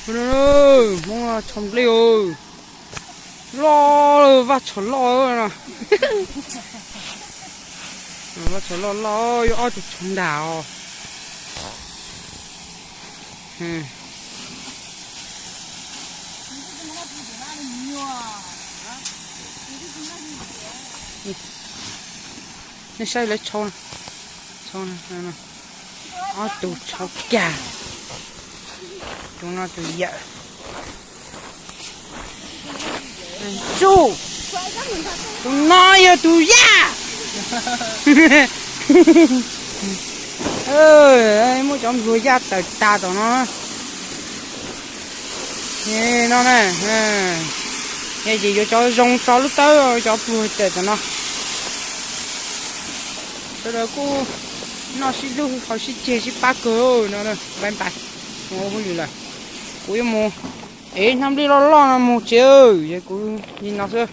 Hmoob tshau nplej, loj, vaj tshau loj no. Vaj tshau loj loj, yuav ob tug tshau nrag os. Nej saib lawv tshau, tshau, ob tug tshau kag, tus no tus yawm. Su, tus no yog tus yaj. Muab cov npluag yaj tawm tas tom no. No na, yog ces yuav cov zoo tso lub tawb, cov pluag tawm tom no. Sawv daws kuj noj sib hlub haus sib ceg sib pab kawg no. Npais npais, ua hauj lwm lawm. Kuv yuav mus ev hnab nplej loj loj no mus tsev, es kuv li no xwb.